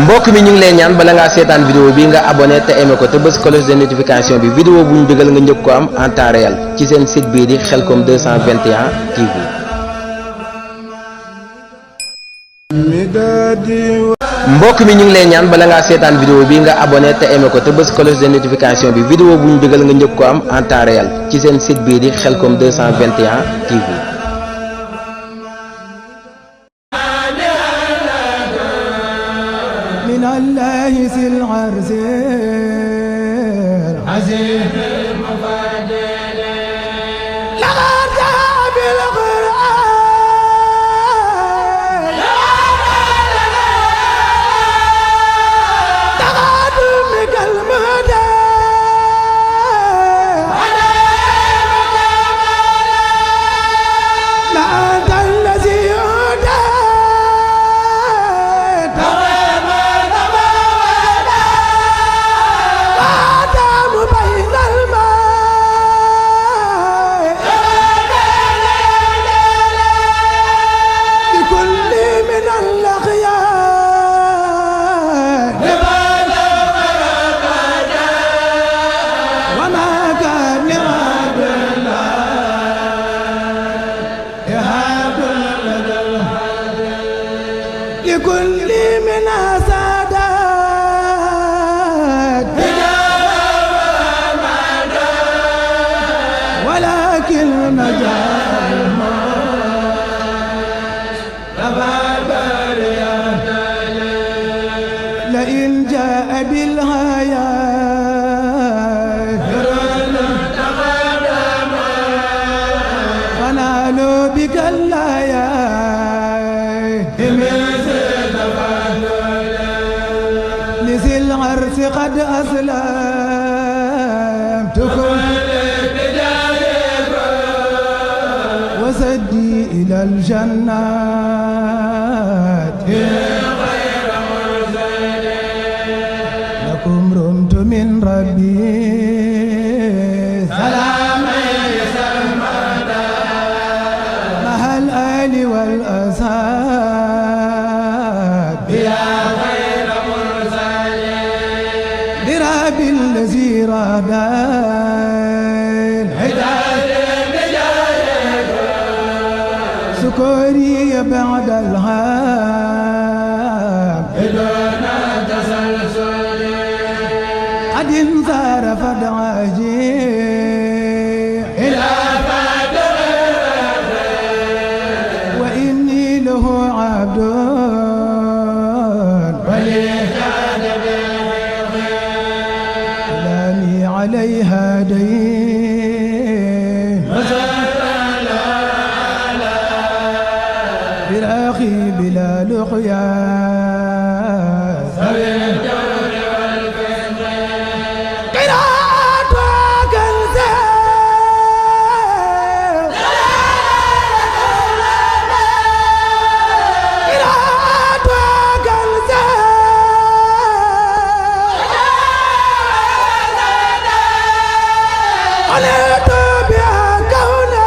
mbokk mi ñu ngi lay ñaan bala ngaa seetaan vidéo bi nga abonné te aimé ko te bës cloche de notification bi vidéo bu ñu dugal nga njëkk ko am en temps réel ci seen site bii di Khelcom 221 TV. mbokk mi ñu ngi lay ñaan bala ngaa seetaan vidéo bi nga abonné te aimé ko te bës cloche de notification bi vidéo bu ñu dugal nga njëkk ko am en temps réel ci seen site bii di Khelcom 221 TV. من الله ذي العرش العزيز المفضل لقد جاء بالقرآن تقدمك المدى لا أنت الذي يهدى لكل من سادات ولكن نجا لئن جاء بالهايات فنالوا بك اللايات لذي العرس قد أسلمتكم وسدي إلى الجنات لكم رمت من ربي سلاما يسمى مع الآل والأصحاب يا خير مرسلين برب الذي رادى سكوري بعد الهام دون تسلسل قد انصرف دعاجي إلى فاتح وإني له عبد وليكاد كلامي عليها دين براخي بلا لقيا سبيل الجور والفتن قراءة وكنزة قراءة وكنزة عليت بها كونا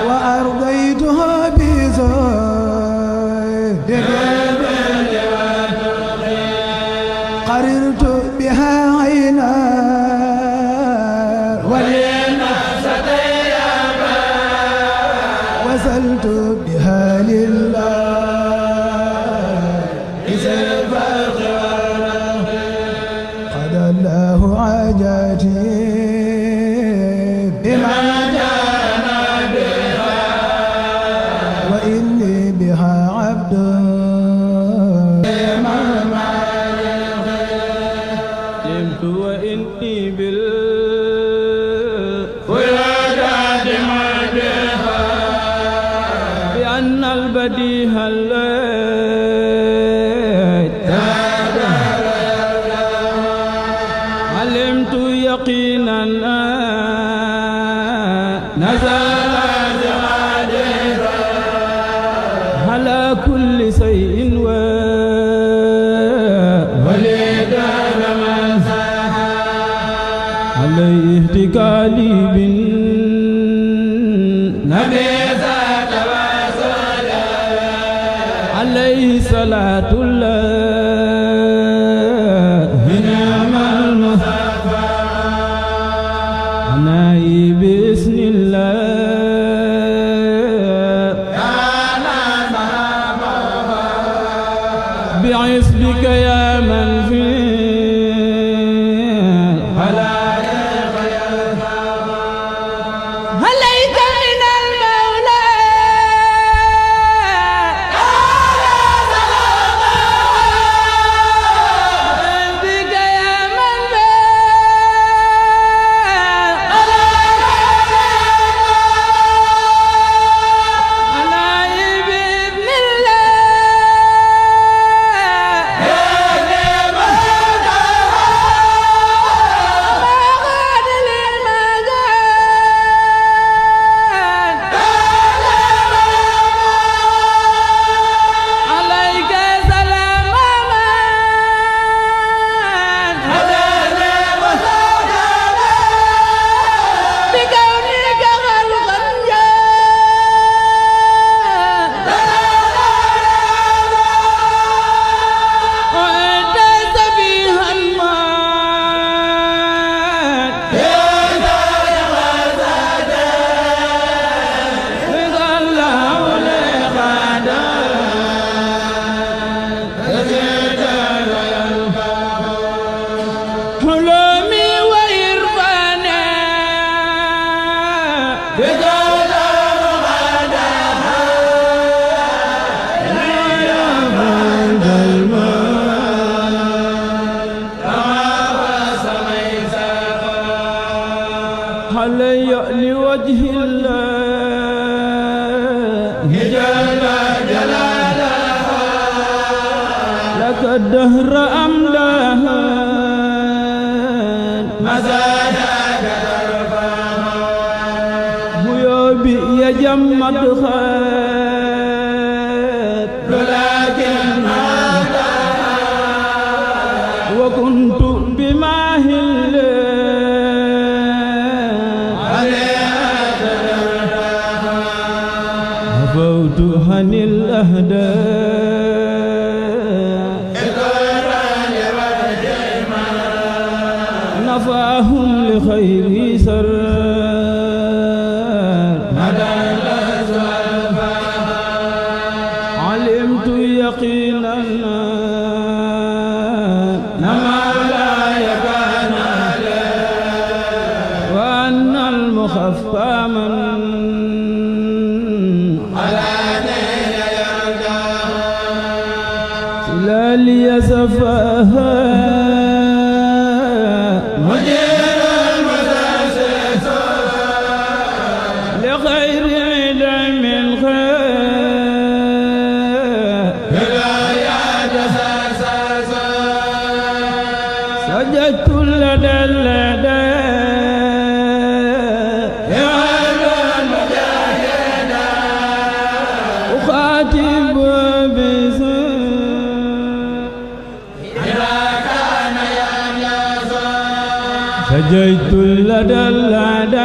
وأرضيتها بزهد قررت بها عينا وللنفس طيبا وصلت بها لله قد الله حاجاتي بما جانا بها وإني بها عبد وإني بالولادات مدها بأن البديهة علمت يقينا نزل على كل شيء عليه اهتكالي بالنبي ذات وسل عليه صلاة الله نعم المصطفى عناي بإذن الله بعزبك يا من في علي لوجه الله جل جلاله لك الدهر أمدها مزاجك ترفعه بيوبي يجمد خير لكن ماذا وكنت بماهل عن الأهداء نفعهم لخير سر علمت يقينا ما لا يكان وأن المخفى من لي سفاها مجير المدسس لغير علم الخير بلا جسس سجدت لدى اللدى أخاتب بسر وجدت لدى الأعداء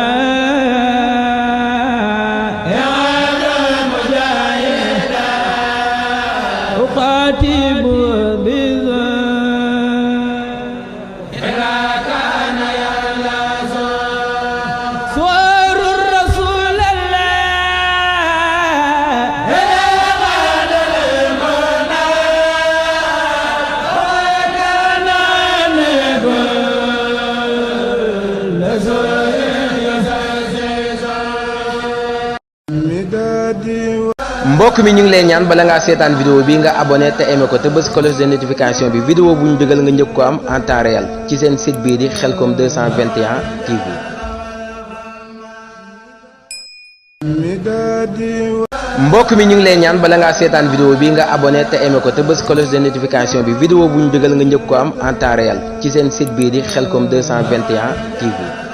أقاتب بذا إذا كان يلازم صور الرسول الله إذا قال المنى وكان نقول لزور mbokk mi ñu ngi lay ñaan bala ngaa seetaan vidéo bi nga abonné te aimé ko te bës cloche de notification bi vidéo bu ñu dugal nga njëkk ko am en temps réel ci seen site bii di Khelcom 221 TV. mbokk mi ñu ngi lay ñaan bala ngaa seetaan vidéo bi nga abonné te aimé ko te bës cloche de notification bi vidéo bu ñu dugal nga njëkk ko am en temps réel ci seen site bii di Khelcom 221 TV.